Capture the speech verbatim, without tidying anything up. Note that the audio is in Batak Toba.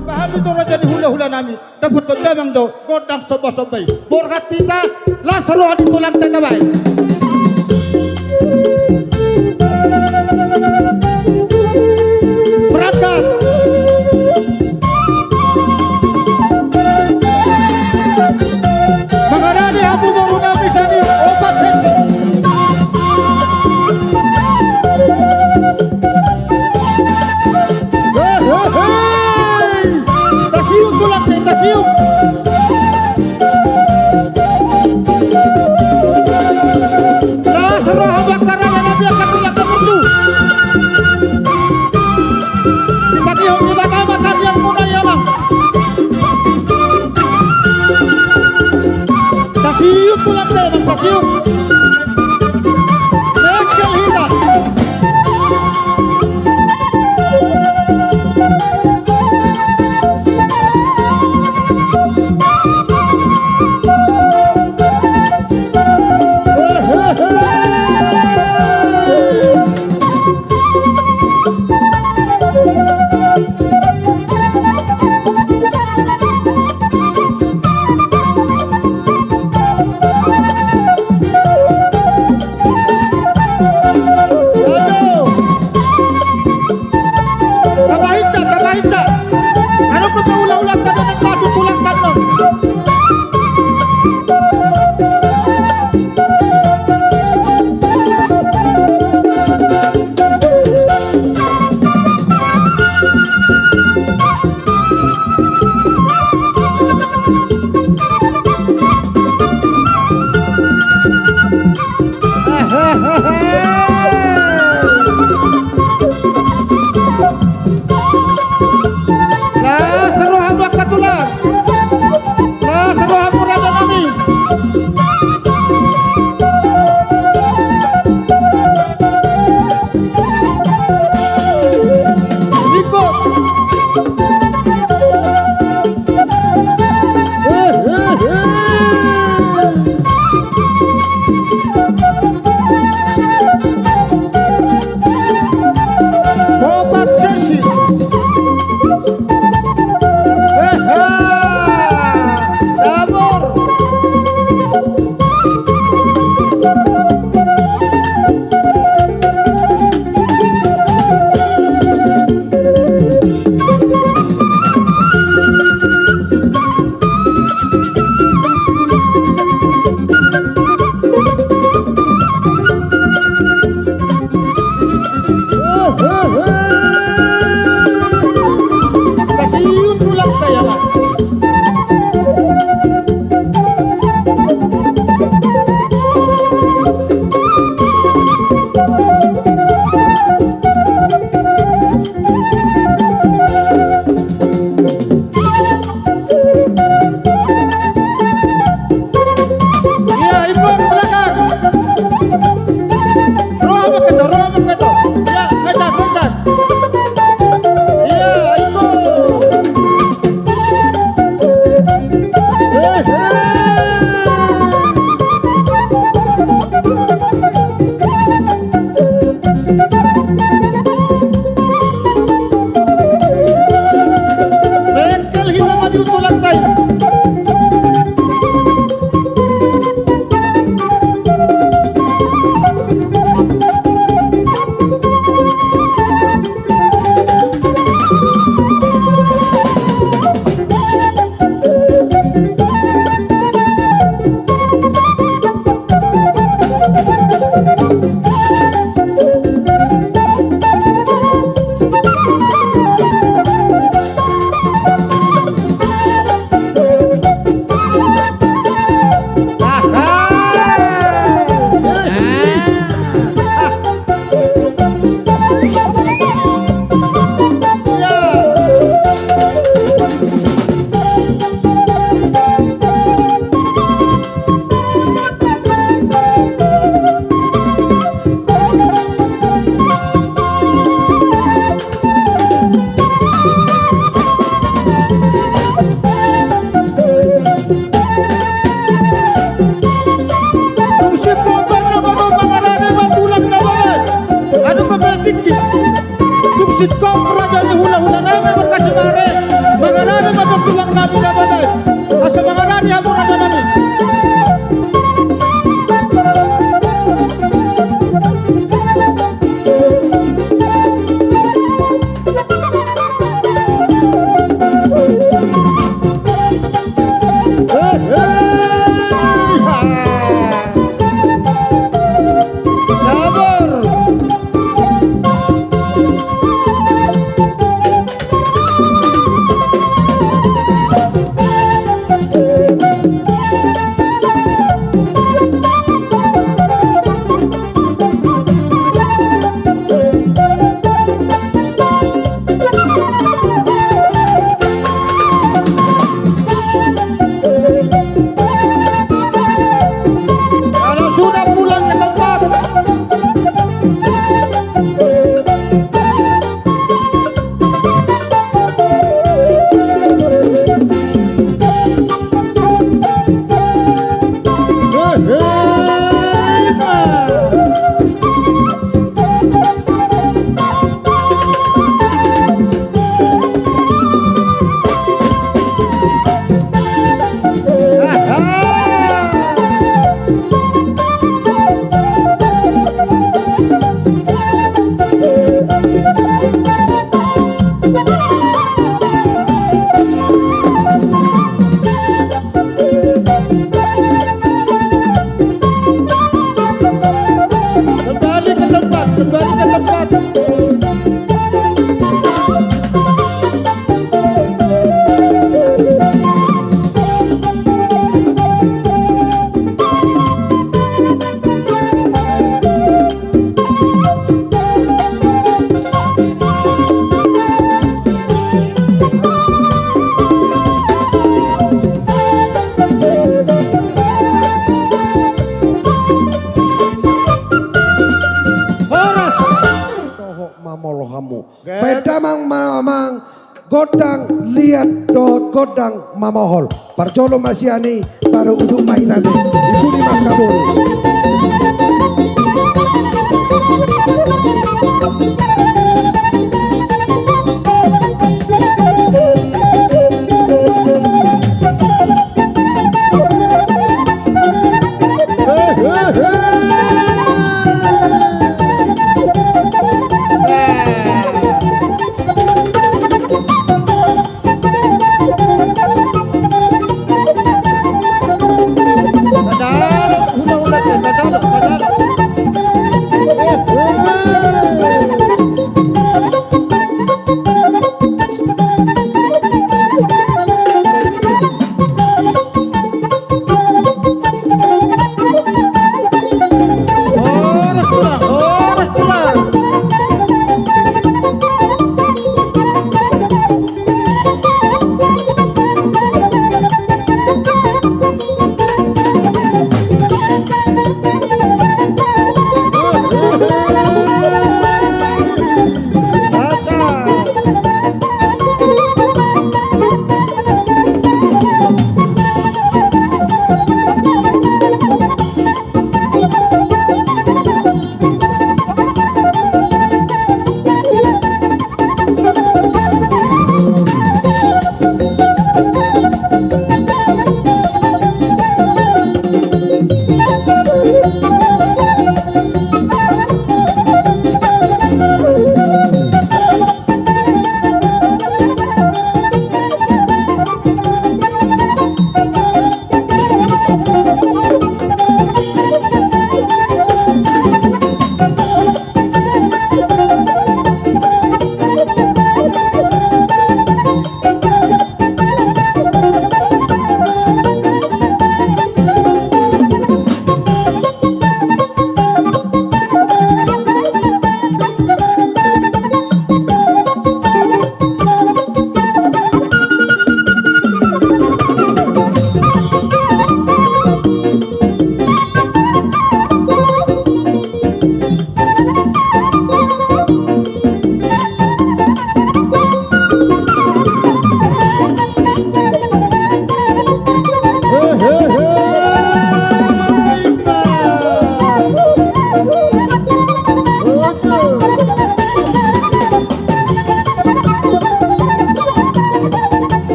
Pahami tu raja ni hulahula nami. Dapothon damang do gondang sombasomba i. Borhat hita, las roha ni tulangta, tabaen. Berangkat. Mangarade hamu boru nami sahat opat sesi. He, he, he. Tasiung tulangta, tasiung. Las roha hamu angka raja nami, angka tulang na merdu. Ditangihon Debata ma tangiangmuna i, amang. Tasiung tulangta, amang, tasiung. Bengkel hita. Ayo. Tabaen hita, tabaen hita. Adong dope hulahulanta dongan, pasu tulangta dongan. Las roha hamu angka tulang. Las roha hamu raja nami. Ikut. He, he, he. Opat sesi. He, he. Sabur. Kasiun tulang saya, Pak. Iya, ikut belakang. Roha mangketo, roha mangketo. Iya, ngejar, ngejar. Iya, ikut. He, he. Bengkel hita maju tulang tai. Dung singkop, bang na godang mangarade ma tulang na baen. Adong dope tingki. Dung singkop raja ni hulahula nami markasi mare. Horas. Toho mamolo hamu. Baen damang ma-, amang, gondang liat dohot gondang mamohol. Parjolo ma sian i, baru udut ma hita te. Isuli ma angka boru.